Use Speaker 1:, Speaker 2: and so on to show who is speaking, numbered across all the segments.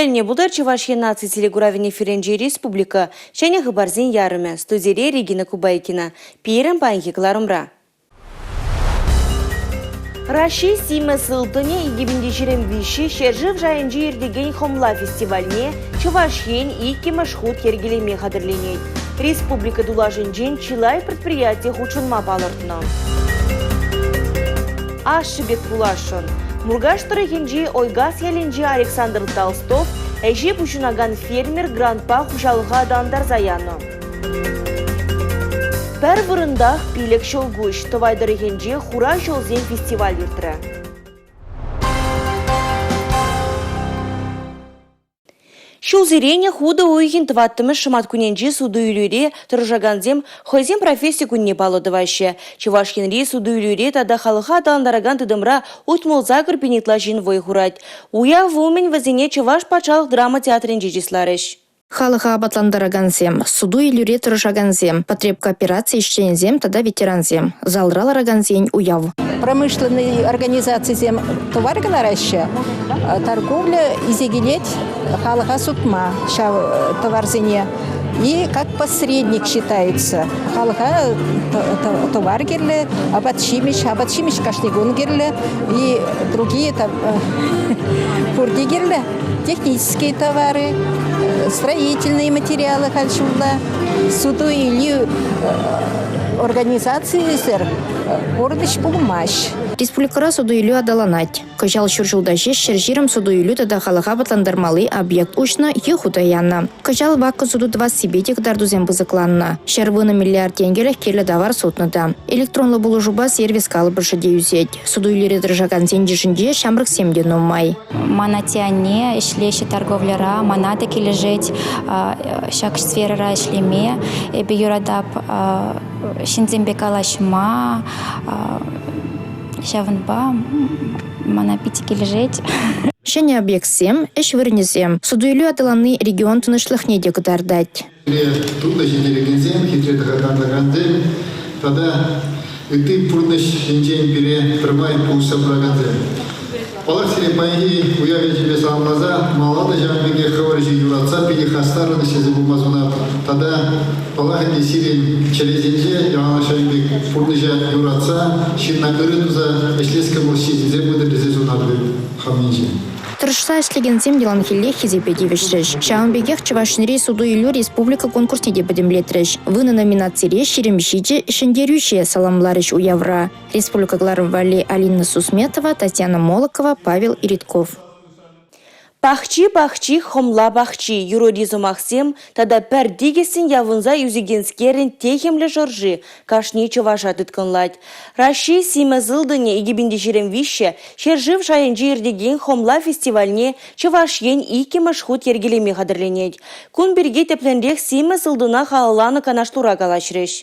Speaker 1: Тӗлне пултӑр Чӑваш Ен наци телекуравӗн эфирӗнчи республика ҫӗнӗ хыпарсен ярӑмӗ. Студире Регина Кубайкина. Пирӗн паянхи кӑларӑмра. Раҫҫей симӗс ылтӑнӗ 2023 ҫӗршыв шайӗнче иртекен хӑмла фестивальне Чӑваш Ен иккӗмӗш хут йӗркелеме хатӗрленет. Республика тулашӗнчен чылай предприяти хутшӑнма палӑртнӑ. Ашшӗ пек пуласшӑн. Муркаш тӑрӑхӗнчи Ойгас ялӗнчи Александр Толстов ӗҫе пуҫӑнакан фермер грантпа хуҫалӑха аталантарса янӑ. Пӗр вырӑнтах пилӗк ҫӑлкуҫ. Тӑвай тӑрӑхӗнче Хура ҫӑлсем фестиваль иртрӗ. Ҫулсеренех утӑ уйӑхӗн тӑваттӑмӗш шӑматкунӗнчи суту-илӳре тӑрӑшакансем хӑйсен професси кунне паллӑ тӑваҫҫӗ. Чӑваш Енри суту-илӳре тата халӑха аталантаракан тытӑмра 68 пин ытла ҫын вӑй хурать. Уяв умӗн вӗсене Чӑваш патшалӑх драма театрӗнче чысларӗҫ.
Speaker 2: Халӑха апатлантаракансем, суту-илӳре тӑрӑшакансем, потребкоопераци ӗҫченӗсем тата ветерансем. Залра ларакансен уяв.
Speaker 3: Промышленный организацисем товар кӑлараҫҫӗ, торговля илсе килет халӑха сутма ҫав товарсене. И как посредник считается. Халӑха товар кирлӗ, апат-ҫимӗҫ, апат-ҫимӗҫ кашни кун кирлӗ, и другие там пурте кирлӗ. Технические товары, строительные материалы халь ҫулла, суту-илӳ организацийӗсӗр пурнӑҫ пулмасть.
Speaker 2: Республикӑра суту-илӳ аталанать. Кӑҫал ҫур ҫулта ҫеҫ 120 суту-илӳ тата халӑха апатлантармалли объект уҫнӑ е хута янӑ. Кӑҫал ваккӑ суту тӑвассипе те кӑтартусем пысӑкланнӑ. 110 миллиард тенкӗлӗх кирлӗ тавар сутнӑ та. Электронлӑ пулӑшупа сервис калӑпӑшӗ те ӳсет. Суту-илӳре тӑрӑшакансен йышӗнче ҫамрӑксем те нумай.
Speaker 4: Ман атте-анне ӗҫлеҫҫӗ торговльӑра, мана та килӗшет ҫак сферӑра ӗҫлеме. Эпӗ юратап ҫынсемпе калаҫма, ҫавӑнпа мана питӗ килӗшет.
Speaker 2: Ҫӗнӗ объектсем, ӗҫ вырӑнӗсем, суту-илӳ аталанни регион тӑнӑҫлӑхне те кӑтартать.
Speaker 5: Пире тутлӑ ҫитерекенсем, хитре тӑхӑнтартакансем тата ытти пурнӑҫ енчен пире пӗрмай пулӑшса пыракансем. Паллах, сире паянхи уяв ячӗпе саламласа малалла та ҫавӑн пекех хӑвӑр ӗҫе юратса питӗ хастарлӑн ӗҫлесе пыма сунатӑп. Тата, паллах ӗнтӗ, сирӗн чӗресенче яланах ҫавӑн пек пурнӑҫа юратса, ҫынна ырӑ туса ӗҫлес кӑмӑл ҫитӗнсе пытӑр тесе сунатӑп эп хам енчен.
Speaker 2: Тӑрӑшса ӗҫлекенсем яланхиллех хисепе тивӗҫрӗҫ. Ҫавӑн пекех Чӑваш Енри суту-илӳ республика конкурсне те пӗтӗмлетрӗҫ. Вунӑ номинацире 27 ҫӗнтерӳҫе саламларӗҫ уявра. Республика кӑларӑм валли Алина Сусметова, Татьяна Молокова, Павел Иритков.
Speaker 1: Пахчи-пахчи, хӑмла пахчи, юрӑри сӑмахсем тата пӗр тикӗссӗн явӑнса ӳсекенскерӗн техӗмлӗ шӑрши кашни чӑваша тыткӑнлать. Раҫҫей симӗс ылтӑнӗ 2023 ҫӗршыв шайӗнче иртекен хӑмла фестивальне Чӑваш Ен иккӗмӗш хут йӗркелеме хатӗрленет. Кун пирки тӗплӗнрех симӗс ылтӑна халалланӑ канашлура калаҫрӗҫ.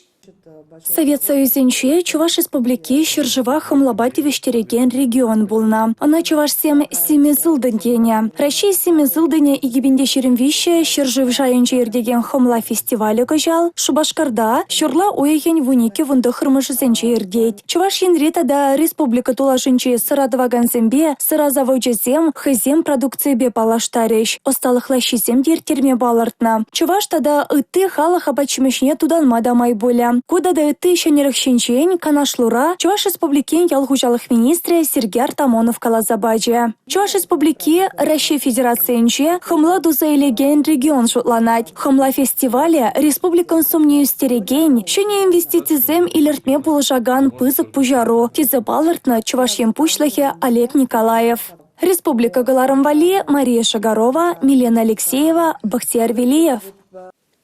Speaker 6: Совет Союзӗнче Чӑваш Республики ҫӗршыва хӑмлапа тивӗҫтерекен регион пулнӑ. Ӑна чӑвашсем «симӗс ылтӑн» тенӗ. Раҫҫей симӗс ылтӑнӗ 2023 ҫӗршыв шайӗнче иртекен хӑмла фестивалӗ кӑҫал Шупашкарта ҫурла уйӑхӗн 12-19-мӗшӗсенче иртет. Чӑваш Енре тата республика тулашӗнчи сӑра тӑвакансемпе сӑра завочӗсем хӑйсен продукцийӗпе паллаштарӗҫ, ӑсталӑх лаҫҫисем те ирттерме палӑртнӑ. Чӑваш тата ытти халӑх апат-ҫимӗҫне тутанма та май пулӗ. Ку тата ытти ҫӗнӗлӗх ҫинчен канашлура Чӑваш Республикин ял хуҫалӑх министрӗ Сергей Артамонов каласа пачӗ. Чӑваш Республики Раҫҫей Федерацийӗнче хӑмла туса илекен регион шутланать. Хӑмла фестивалӗ республикӑн сумне ӳстерекен, ҫӗнӗ инвестицисем илӗртме пулӑшакан пысӑк пуҫару, тесе палӑртнӑ Чӑваш Ен Пуҫлӑхӗ Олег Николаев. Республика кӑларӑм валли Мария Шагарова, Милена Алексеева, Бахтияр Велиев.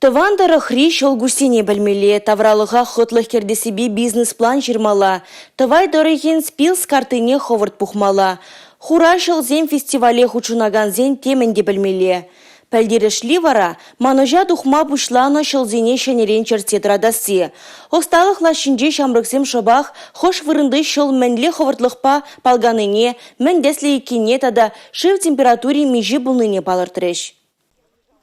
Speaker 1: Тӑван тӑрӑхри ҫӑлкуҫсене пӗлмелле, тавралӑха хӑтлӑх кӗртессипе бизнес-план ҫырмалла, Тӑвай тӑрӑхӗн СПИЛС карттине хӑвӑрт пухмалла. Хура ҫӑлсем фестивале хутшӑнакансен темӗн те пӗлмелле. Пӗлтерӗшли вара манӑҫа тухма пуҫланӑ ҫӑлсене ҫӗнӗрен чӗртсе тӑратасси. Ӑсталӑх лаҫҫинче ҫамрӑксем шӑпах хӑш вырӑнти ҫӑл мӗнле хӑвӑртлӑхпа палканине, мӗн тӗслӗ иккенне тата шыв температури миҫе пулнине палӑртрӗҫ.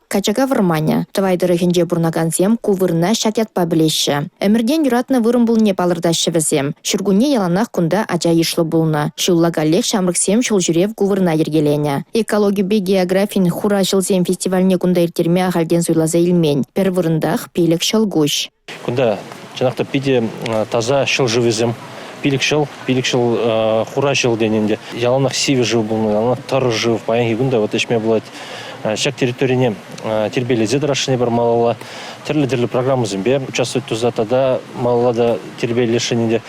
Speaker 2: Качака вӑрманӗ. Тӑвай тӑрӑхӗнче пурӑнакансем ку вырӑна ҫак ятпа пӗлеҫҫӗ. Ӗмӗртен юратнӑ вырӑн пулнине палӑртаҫҫӗ вӗсем. Ҫуркунне яланах кунта ача йышлӑ пулнӑ. Ҫулла каллех ҫамрӑксем ҫул ҫӳрев ку вырӑна йӗркеленӗ. Экологипе географин «Хура ҫӑлсем» фестивальне кунта ирттерме ахальтен суйласа илмен. Пӗр вырӑнтах пилӗк ҫӑл куҫ.
Speaker 7: Кунта чӑнах та питӗ таса ҫӑл шывӗсем. Пилӗк ҫӑл, пилӗк ҫӑл хура ҫӑл тенӗ ӗнтӗ. Яланах сивӗ шыв пулнӑ, яланах тӑрӑ шыв. Паянхи кун та вот ӗҫме пулать. Ҫак территорине тирпейлесе тӑрасшӑн эпир малалла. Тӗрлӗ-тӗрлӗ программӑсемпе участвовать туса тата малалла та тирпейлесшӗн ӗнтӗ.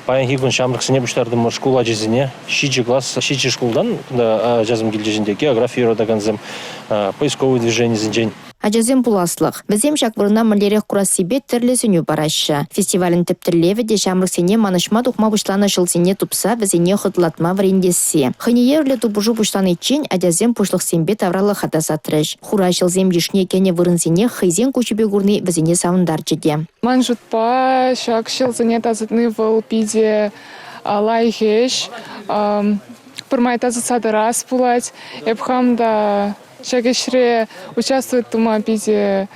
Speaker 7: Паянхи кун ҫамрӑксене пуҫтартӑмӑр шкул ачисене. Ҫичӗ класс, ҫичӗ шкултан кунта ачасем килчӗҫ ӗнтӗ. Географи юратакансем, поисковый движенисенчен.
Speaker 2: Ачасем пуласлӑх. Вӗсем ҫак вырӑна мӗнлерех курассипе тӗрлӗ сӗнӳ параҫҫӗ. Фестивалӗн тӗп тӗллевӗ те ҫамрӑксене манӑҫма тухма пуҫланӑ ҫулсене тупса вӗсене хӑтлатма вӗрентесси. Хӑйне евӗрлӗ тупӑшу пуҫланиччен ачасем пуҫлӑхсемпе тавралӑха тасатрӗҫ. Хура ҫӑлсем йышне кӗнӗ вырӑнсене хӑйсен куҫӗпе курни вӗсене савӑнтарчӗ те.
Speaker 8: Ман шутпа, ҫак ҫӑлсене тасатни вӑл питӗ лайӑх ӗҫ. Пӗрмай тасатса тӑрас пулать. Эп хам та Ҫак ӗҫре участвовать тума питӗ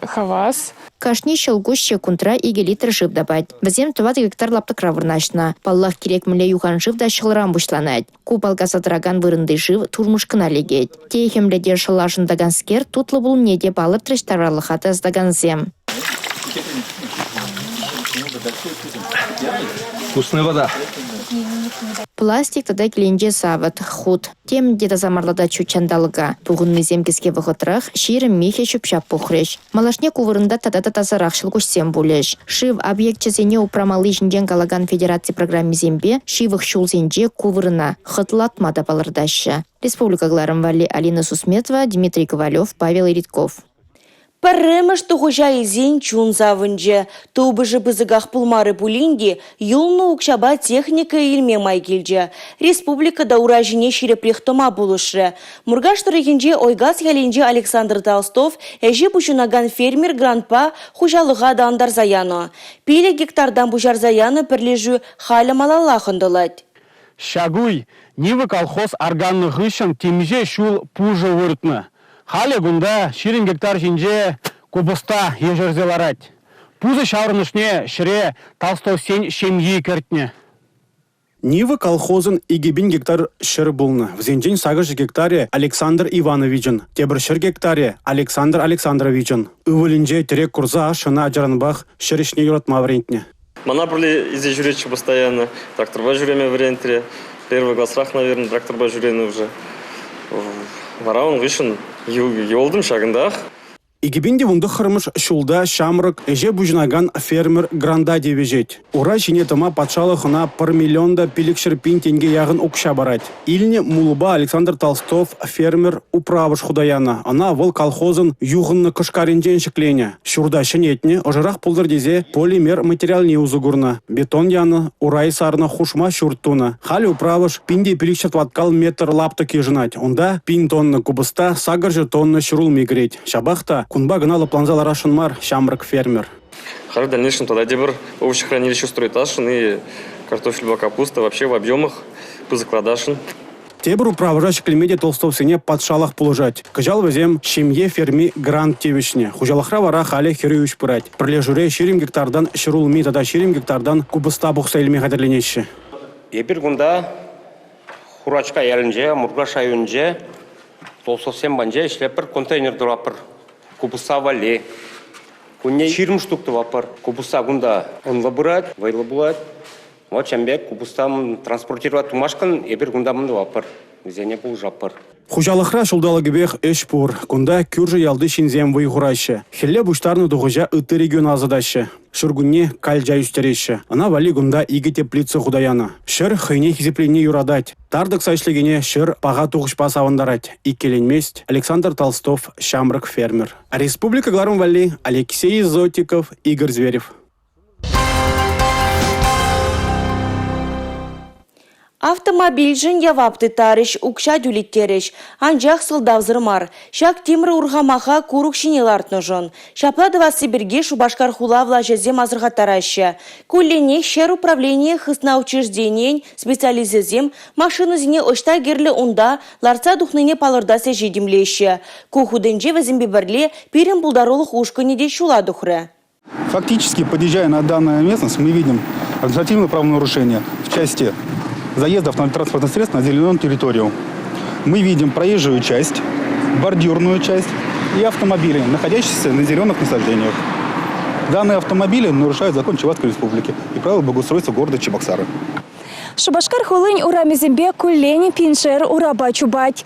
Speaker 8: хавас.
Speaker 2: Кашни ҫӑлкуҫ ҫеккунтра 2 литр шыв тапать. Вӗсем 4 гектар лаптӑкра вырнаҫнӑ. Паллах, кирек мӗнле юхан шыв та ҫӑлран пуҫланать. Ку палкаса тӑракан вырӑнти шыв турмӑшкӑна лекет. Техӗмлӗ те шӑла шӑнтаканскер тутлӑ пулнине те палӑртрӗҫ тавралӑха тасатакансем.
Speaker 9: Вкусная вода.
Speaker 2: Пластик тата кӗленче савӑт, хут. Тем те тасамарлатать ҫут ҫанталӑка. Пухӑннисем кӗске вӑхӑтрах 20 михӗ ҫӳп-ҫап пухрӗҫ. Малашне ку вырӑнта тата та тасарах ҫӑлкуҫсем пулӗҫ. Шыв объекчӗсене упрамалли ҫинчен калакан федераци программисемпе ҫывӑх ҫулсенче ку вырӑна хӑтлатма та палӑртаҫҫӗ. Республика кӑларӑм валли Алина Сусметова, Дмитрий Ковалев, Павел Иритков.
Speaker 1: Пӗрремӗш тухӑҫа илсен чун савӑнчӗ. Тупӑшӗ пысӑках пулмарӗ пулин те юлнӑ укҫапа техника илме май килчӗ. Республика та ура ҫине ҫирӗпрех тӑма пулӑшрӗ. Муркаш тӑрӑхӗнчи Ойкас ялӗнчи Александр Толстов ӗҫе пуҫӑнакан фермер грантпа хуҫалӑха аталантарса янӑ. 5 гектартан пуҫарса янӑ пӗрлешӳ халӗ малаллах ӑнтӑлать.
Speaker 10: Ҫак уй Нива колхоз арканнӑ хыҫҫӑн темиҫе ҫул пушӑ выртнӑ. Халӗ кунта 20 гектар ҫинче купӑста ешерсе ларать. Пусӑ ҫаврӑнӑшне ҫӗре Толстовсен ҫемйи кӗртнӗ.
Speaker 11: Нива колхозӑн 2000 гектар ҫӗр пулнӑ. Вӗсенчен 8 гектарӗ Александр Ивановичӑн, тепӗр 100 гектарӗ Александр Александровичӑн. Ывӑлӗнче тӗрек курса ашшӗ ӑна ачаранпах ҫӗр ӗҫне юратма вӗрентнӗ.
Speaker 12: Мана пӗрле илсе ҫӳретчӗ постоянно. Тракторпа ҫӳреме вӗрентрӗ. Первый класрах, наверное, тракторпа ҫӳренӗ уже. Вара ун хыҫҫӑн юлтӑм ҫакӑнтах.
Speaker 11: 2019-мӗш ҫулта ҫамрӑк ӗҫе пуҫӑнакан фермер гранта тивӗҫет. Ура ҫине тӑма патшалӑх ӑна 1 миллион та 500 пин тенке яхӑн укҫа парать. Илнӗ мулпа Александр Толстов фермер управӑш хута янӑ. Ӑна вӑл колхозӑн юхӑннӑ кӑшкарӗнчен ҫӗкленӗ. Ҫурта ҫӗнетнӗ, ӑшӑрах пултӑр тесе полимер материалне усӑ курнӑ. Бетон янӑ, урай сарнӑ, хушма ҫурт тунӑ. Халӗ управӑш 1500 тӑваткал метр лаптӑк йышӑнать. Унта 1000 тонна купӑста, 800 тонна ҫӗрулми кӗрет. Ҫапах та кунпа кӑна лӑпланса ларасшӑн мар ҫамрӑк фермер.
Speaker 12: Халь в дальнейшем тогда тепӗр овощехранилище устроить и картофельпа капуста вообще в объемах пысӑклатасшӑн.
Speaker 11: Тепӗр управӑша ҫӗклеме те Толстовсене патшалӑх пулӑшать. Кӑҫал вӗсем «Ҫемье ферми» грант тивӗҫнӗ. Хуҫалӑхра вара халӗ хӗрӳ ӗҫ пырать. Пӗрлешӳре 20 гектартан ҫӗрулми тата 20 гектартан купӑста пухса илме хатӗрленеҫҫӗ.
Speaker 13: Эпир кунта Хурачка ялӗнче, Муркаш районӗнче Толстовсем патӗнче ӗҫлетпӗр, контейнер тӑватпӑр купӑста валли. Кунне 20 штук тӑватпӑр. Купӑста кунта ӑнлӑ пырать, вӑйлӑ пулать. Вот ҫавӑн пек купӑста транспортировать тумашкӑн эпир кунта мӗн тӑватпӑр, вӗсене пулӑшатпӑр.
Speaker 11: Хуҫалӑхра ҫулталӑкӗпех ӗҫ пур. Кунта кӳршӗ ялти ҫынсем вӑй хураҫҫӗ. Хӗлле пуҫтарнӑ тухӑҫа ытти региона ӑсатаҫҫӗ. Ҫуркунне калча ӳстереҫҫӗ. Ӑна валли кунта икӗ теплица хута янӑ. Ҫӗр хӑйне хисепленине юратать. Тар тӑкса ӗҫлекене ҫӗр паха тухӑҫпа савӑнтарать, иккӗленмест Александр Толстов ҫамрӑк фермер. Республика кӑларӑм валли Алексей Зотиков, Игорь Зверев.
Speaker 1: Автомобильшӗн явап тыттарӗҫ, укҫа тӳлеттерӗҫ. Анчах сӑлтавсӑр мар. Ҫак тимӗр урхамаха курӑк ҫине лартнӑшӑн. Ҫапла тӑвасси пирки Шупашкар хула влаҫӗсем асӑрхаттараҫҫӗ. Кулленех ҫӗр управленийӗ хысна учрежденийӗн специалисчӗсем машинӑсене ӑҫта кирлӗ унта лартса тухнине палӑртас ӗҫе тимлеҫҫӗ. Ку хутӗнче вӗсемпе пӗрле пирӗн пултарулӑх ушкӑнӗ те ҫула тухрӗ.
Speaker 9: Фактически, подъезжая на данную местность, мы видим административное правонарушение в части заезда автотранспортных средств на зеленую территорию. Мы видим проезжую часть, бордюрную часть и автомобили, находящиеся на зеленых насаждениях. Данные автомобили нарушают закон Чувашской Республики и правила благоустройства города Чебоксары.
Speaker 6: Шупашкар хулин урамӗсемпе куллен пиншер урапа чупать.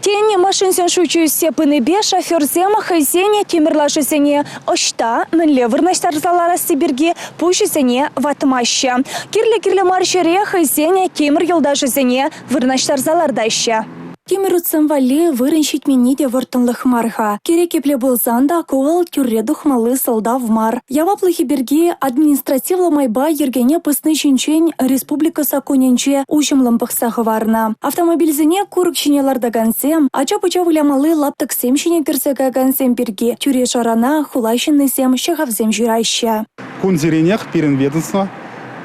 Speaker 6: Тен, машинсен шучӗ ӳссе пынипе шоферсем хӑйсен тимӗр лашисене ӑҫта, мӗнле вырнаҫтарса ларасси пирки пуҫӗсене ватмаҫҫӗ. Кирлӗ-кирлӗ мар ҫӗре хӑйсен тимӗр юлташӗсене вырнаҫтарса лартаҫҫӗ. Тимӗр утсем валли вырӑн ҫитменни те вӑрттӑнлӑх мар-ха. Кирек епле пулсан та ку вӑл тӳрре тухмалли сӑлтав мар. Яваплӑхӗ пирки административлӑ майпа йӗркене пӑсни ҫинчен республика саккунӗнче уҫӑмлӑн пӑхса хӑварнӑ. Автомобильсене курӑк ҫине лартакансем, ача-пӑча вылямалли лаптӑксем ҫине кӗрсе каякансем пирки тӳре-шарана хула ҫыннисем ҫӑхавсем ҫыраҫҫӗ.
Speaker 9: Кунсеренех пирӗн ведомство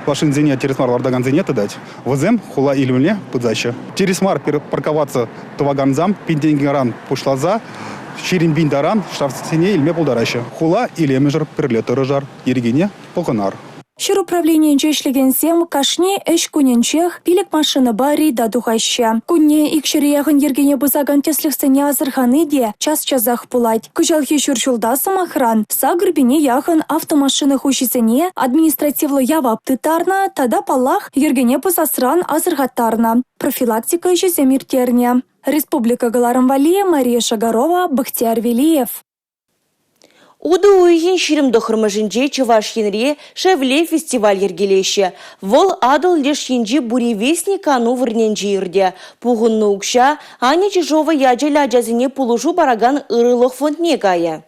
Speaker 9: машинсене тӗрӗс мар лартакансене тытать. Вӗсем хула илемне пытаҫҫӗ. Тӗрӗс мар парковаться тӑвакансем пин тенкӗрен пуҫласа 20 пин таран штрафсене илме пултараҫҫӗ. Хула илемӗшӗн пӗрле тӑрӑшар, йӗркене пӑхӑнар.
Speaker 6: Ҫӗр управленийӗнче ӗҫлекенсем кашни ӗҫ кунӗнчех пилӗк машинӑпа рейда тухаҫҫӗ. Кунне 200 яхӑн йӗркене пӑсакан тӗслӗхсене асӑрхани те час-часах пулать. Кӑҫалхи ҫур ҫулта, сӑмахран, сакӑр пине яхӑн автомашина хуҫисене административлӑ явап тыттарнӑ тата, паллах, йӗркене пӑсасран асӑрхаттарнӑ, профилактика ӗҫӗсем ирттернӗ. Республика кӑларӑм валли Мария Шагарова, Бахтияр Велиев.
Speaker 1: Утӑ уйӑхӗн 29-мӗшӗнче Чӑваш Енре «Шевле» фестиваль йӗркелеҫҫӗ. Вӑл Атӑл леш енчи «Буревестник» кану вырӑнӗнче иртӗ. Пухӑннӑ укҫа Аня Чижова ячӗллӗ ачасене пулӑшу паракан ырӑлӑх фондне кайӗ.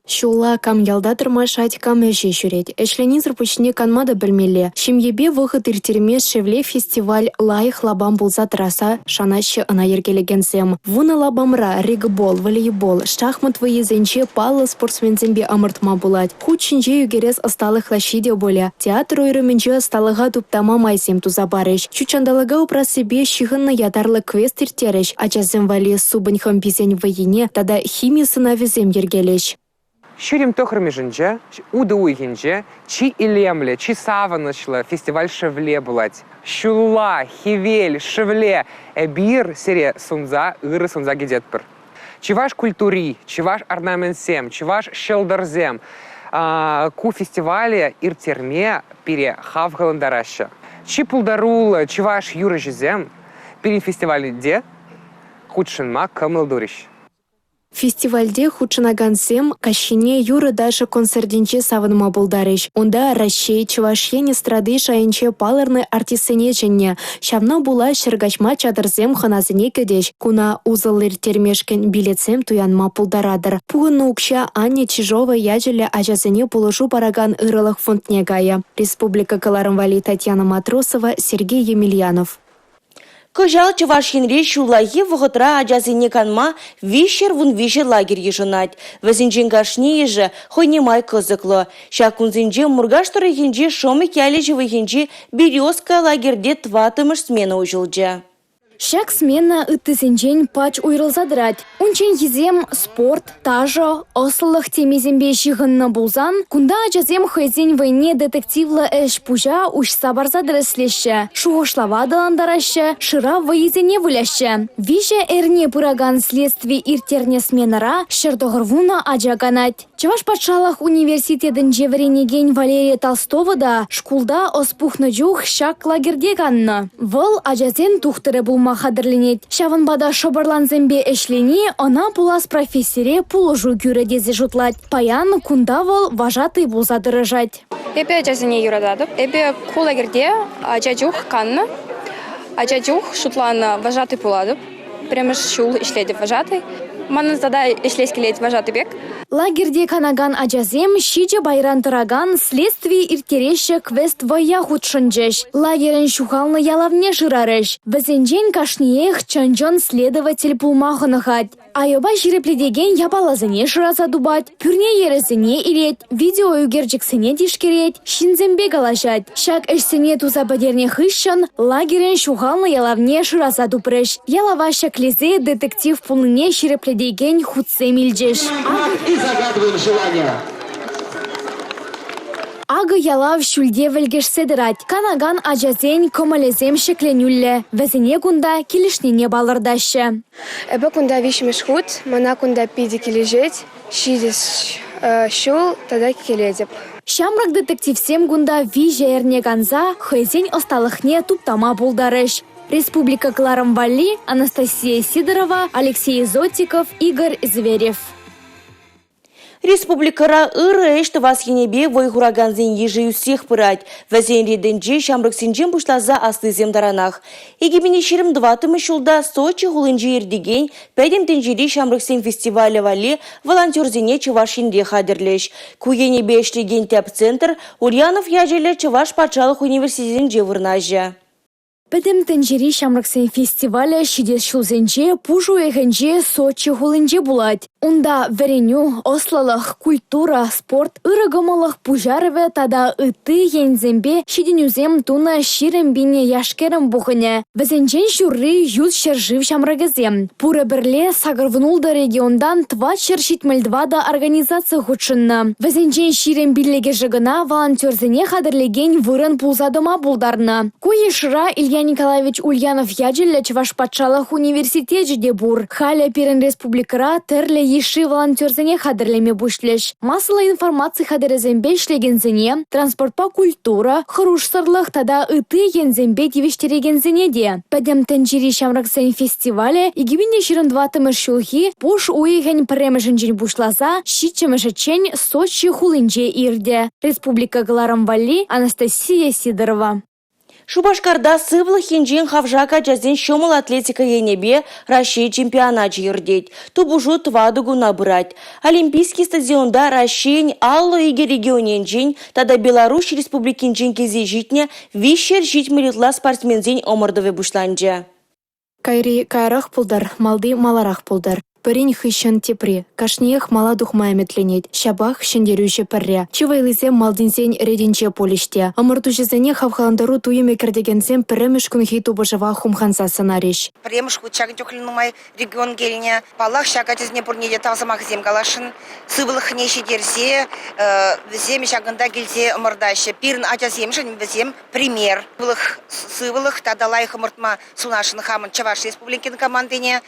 Speaker 14: Ҫулла кам ялта тӑрмашать, кам ӗҫе ҫӳрет. Ӗҫленисӗр пуҫне канма та пӗлмелле. Ҫемьепе вӑхӑт ирттерме «Шевле» фестиваль лайӑх лапам пулса тӑрасса шанаҫҫӗ ӑна йӗркелекенсем. Вунӑ лапамра регбол, волейбол, шахмат вӑййисенче паллӑ спортсменсемпе ӑмӑртма пулать. Хут ҫинче ӳкерес ӑсталӑх лаҫҫи те пулӗ. Театр уйрӑмӗнче ӑсталӑха туптама майсем туса парӗҫ. Ҫут ҫанталӑка упрассипе ҫыхӑннӑ ятарлӑ квест ирттерӗҫ. Ачасем валли супӑнь хӑмписен вӑййине тата хими сӑнавӗсем йӗркелӗҫ.
Speaker 15: 29-мӗшӗнче, утӑ уйӑхӗнче чи илемлӗ, чи савӑнӑҫлӑ фестиваль «Шевле» пулать. Ҫулла, хӗвел, шевле эпир сире сунса, ырӑ сунса кӗтетпӗр. Чӑваш культури, чӑваш орнаментсем, чӑваш ҫӑлтӑрсем ку фестивале ирттерме пире хавхалантараҫҫӗ. Чи пултаруллӑ чӑваш юрӑҫисем пирӗн фестивальте хутшӑнма кӑмӑл турӗҫ.
Speaker 14: Фестивальте хутшӑнакансем каҫхине юрӑ-ташӑ концертӗнче савӑнма пултарӗҫ. Унта Раҫҫей, Чӑваш Ен эстради шайӗнче палӑрнӑ артистсене чӗннӗ. Ҫавна пула ҫӗр каҫма чатӑрсем хӑнасене кӗтӗҫ. Куна усӑллӑ ирттермешкӗн билетсем туянма пултаратӑр. Пухӑннӑ укҫа Аня Чижова ячӗллӗ ачасене пулӑшу паракан ырӑлӑх фондне кайӗ. Республика кӑларӑм валли Татьяна Матросова, Сергей Емельянов.
Speaker 1: Кӑҫал Чӑваш Енре ҫуллахи вӑхӑтра ачасене канма 313 лагерь йышӑнать. Вӗсенчен кашнийӗшӗ хӑйне май кӑсӑклӑ. Ҫак кунсенче Муркаш тӑрӑхӗнчи Шомик ялӗ ҫывӑхӗнчи «Березка» лагерьте тӑваттӑмӗш смена уҫӑлчӗ.
Speaker 16: Ҫак смена ыттисенчен пач уйрӑлса тӑрать. Унчченхисем спорт, ташӑ, ӑслӑлӑх темисемпе ҫыхӑннӑ пулсан, кунта ачасем хӑйсен вӑйне детективлӑ ӗҫ-пуҫа уҫса парса тӗрӗслеҫҫӗ, шухӑшлава аталантараҫҫӗ, шырав вӑййисене выляҫҫӗ. Виҫӗ эрне пыракан следстви ирттернӗ сменӑра 190 ача канать. Чӑваш патшалӑх университетӗнче вӗренекен Валерия Толстова та шкулта ӑс пухнӑ чух ҫак лагерьте каннӑ. Вӑл ачасен тухтӑрӗ пулма хатӗрленет. Ҫавӑнпа та шӑпӑрлансемпе ӗҫлени ӑна пулас профессире пулӑшу кӳрӗ тесе шутлать. Паян кунта вӑл вожатӑй пулса тӑрӑшать.
Speaker 17: Эпӗ ачасене юрататӑп. Эпӗ ку лагерьте ача чух каннӑ. Ача чух шутланӑ вожатӑй пулатӑп. Пӗрремӗш ҫул ӗҫлетӗп вожатӑй. Манӑн тата ӗҫлес килет вожатый пек.
Speaker 16: Лагерьте канакан ачасем 7 пайран тӑракан «Следстви ирттереҫҫӗ» квест-вӑййа хутшӑнчӗҫ. Лагерӗн ҫухалнӑ ялавне шырарӗҫ. Вӗсенчен кашниех чӑн-чӑн следователь пулма хӑнӑхать. Айӑпа ҫирӗплетекен япаласене шыраса тупать, пӳрне йӗрӗсене илет, видеоӳкерчӗксене тишкерет, ҫынсемпе калаҫать. Ҫак ӗҫсене туса пӗтернӗ хыҫҫӑн лагерӗн ҫухалнӑ ялавне шыраса тупрӗҫ. Ялава ҫӗклесе детектив пулнине ҫирӗплетекен хутсем илчӗҫ.
Speaker 18: И загадываем желание.
Speaker 16: Акӑ ялав ҫӳлте вӗлкӗшсе тӑрать. Канакан ачасен кӑмӑлӗсем ҫӗкленӳллӗ. Вӗсене кунта килӗшнине палӑртаҫҫӗ.
Speaker 17: Эпӗ кунта виҫҫӗмӗш хут. Мана кунта питӗ килӗшет. Ҫитес ҫул тата килетӗп.
Speaker 16: Ҫамрӑк детективсем кунта 3 эрне канса хӑйсен ӑсталӑхне туптама пултарӗҫ. Республика кӑларӑм валли Анастасия Сидорова, Алексей Зотиков, Игорь Зверев.
Speaker 1: Республикӑра ырӑ ӗҫ тӑвас енӗпе вӑй хуракансен йышӗ ӳссех пырать. Вӗсен ретӗнче ҫамрӑксенчен пуҫласа аслисем таранах. 2024 ҫулта Сочи хулинче иртекен Пӗтӗм тӗнчери ҫамрӑксен фестивалӗ валли волонтерсене Чӑваш Енре хатӗрлӗҫ. Ку енӗпе ӗҫлекен тӗп центр Ульянов ячӗллӗ Чӑваш патшалӑх университетӗнче вырнаҫӗ.
Speaker 16: Пӗтӗм тӗнчери ҫамрӑксен фестивалӗ ҫитес ҫулсенче пуш уйӑхӗнче Сочи хулинче пулать. Унта вӗренӳ, ӑслӑлӑх, культура, спорт, ырӑ кӑмӑллӑх пуҫарӑвӗ тата ытти енсемпе ҫитӗнӳсем тунӑ 20 пин яш-кӗрӗм пухӑнӗ. Вӗсенчен ҫурри ют ҫӗршыв ҫамрӑкӗсем. Пурӗ пӗрле 86 регионтан 474 организаци хутшӑннӑ. Вӗсенчен 25-шӗ кӑна волонтерсене хатӗрлекен вырӑн пулса тӑма пултарнӑ. Ку йышра Илья Николаевич Ульянов ячӗллӗ Чӑваш патшалӑх университечӗ те пур. Халӗ пирӗн республикӑра тӗрлӗ йышши волонтерсене хатӗрлеме пуҫлӗҫ. Массӑллӑ информаци хатӗрӗсемпе ӗҫлекенсене, транспортпа культура, хӑрушсӑрлӑх тата ытти енсемпе тивӗҫтерекенсене те. Пӗтӗм тӗнчери ҫамрӑксен фестивалӗ 2024-мӗш ҫулхи пуш уйӑхӗн 1-мӗшӗнчен пуҫласа 7-мӗшӗччен Сочи хулинче иртӗ. Республика кӑларӑм валли Анастасия Сидорова.
Speaker 1: Шупашкарта сывлӑх енчен хавшак ачасен ҫӑмӑл атлетика енӗпе Раҫҫей чемпионачӗ иртет. Тупӑшу 4 куна пырать. Олимпийский стадионта Раҫҫейӗн 52 регионӗнчен тата Беларуҫ Республикинчен килсе ҫитнӗ 370 ытла спортсменсен ӑмӑртӑвӗ пуҫланчӗ.
Speaker 14: Кайри каярах пултӑр, малти маларах пултӑр. Пӗрин хыҫҫӑн тепри. Кашниех мала тухма ӗмӗтленет. Ҫапах ҫӗнтерӳҫӗ пӗрре. Чи вӑйлисем малтисен ретӗнче пулӗҫ те. Ӑмӑртуҫӑсене хавхалантару туйӑмӗ кӗртекенсем пӗрремӗш кунхи тупӑшӑва хумханса сӑнарӗҫ.
Speaker 19: Пӗрремӗш хут ҫакӑн чухлӗ нумай регион килнӗ. Паллах, ҫак ачасене пурне те тав сӑмахӗсем каласшӑн. Сывлӑхне ҫитерсе вӗсем ҫакӑнта килсе ӑмӑртаҫҫӗ. Пирӗн ачасемшӗн вӗсем пример. Сывлӑх тата лайӑх ӑмӑртма сунасшӑн хамӑн Чӑваш Республикин командине.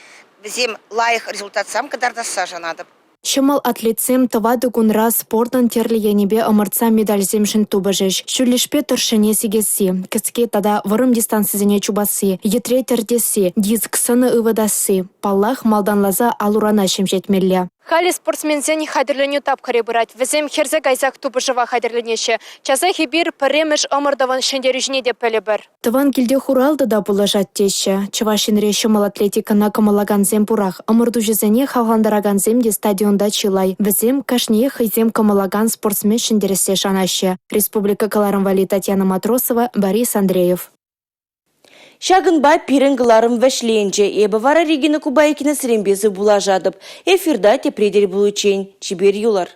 Speaker 19: Вӗсем лайӑх результатсем кӑтартасса шанатӑп.
Speaker 14: Ҫӑмӑл атлетсем тӑватӑ кунра спортӑн тӗрлӗ енӗпе ӑмӑртса медальсемшӗн тупӑшӗҫ. Ҫӳллӗшпе тӑршшӗне сикесси, кӗске тата вӑрӑм дистанцисене чупасси, йӗтре тӗртесси, диск сӑнӑ ывӑтасси. Паллах, малтанласа ал-урана ҫемҫетмелле.
Speaker 17: Халӗ спортсменсен хатӗрленӳ тапхӑрӗ пырать. Вӗсем хӗрсе кайсах тупӑшӑва хатӗрленеҫҫӗ. Часах эпир пӗрремӗш ӑмӑртӑвӑн ҫӗнтерӳҫине те пӗлӗпӗр.
Speaker 14: Тӑван килте хуралтӑ та пулӑшать теҫҫӗ. Чӑваш Енре ҫӑмӑл атлетикӑна кӑмӑллакансем пурах. Ӑмӑртуҫӑсене хавхалантаракансем те стадионта чылай. Вӗсем кашниех хӑйсем кӑмӑллакан спортсмен ҫӗнтерессе шанаҫҫӗ. Республика кӑларӑм валли Татьяна Матросова, Борис Андреев.
Speaker 1: Ҫакӑнпа пирӗн кӑларӑм вӗҫленчӗ. Эпӗ вара Регина Кубайкина сирӗнпе сывпуллашатӑп. Эфирта тепре тӗл пуличчен. Чипер юлӑр.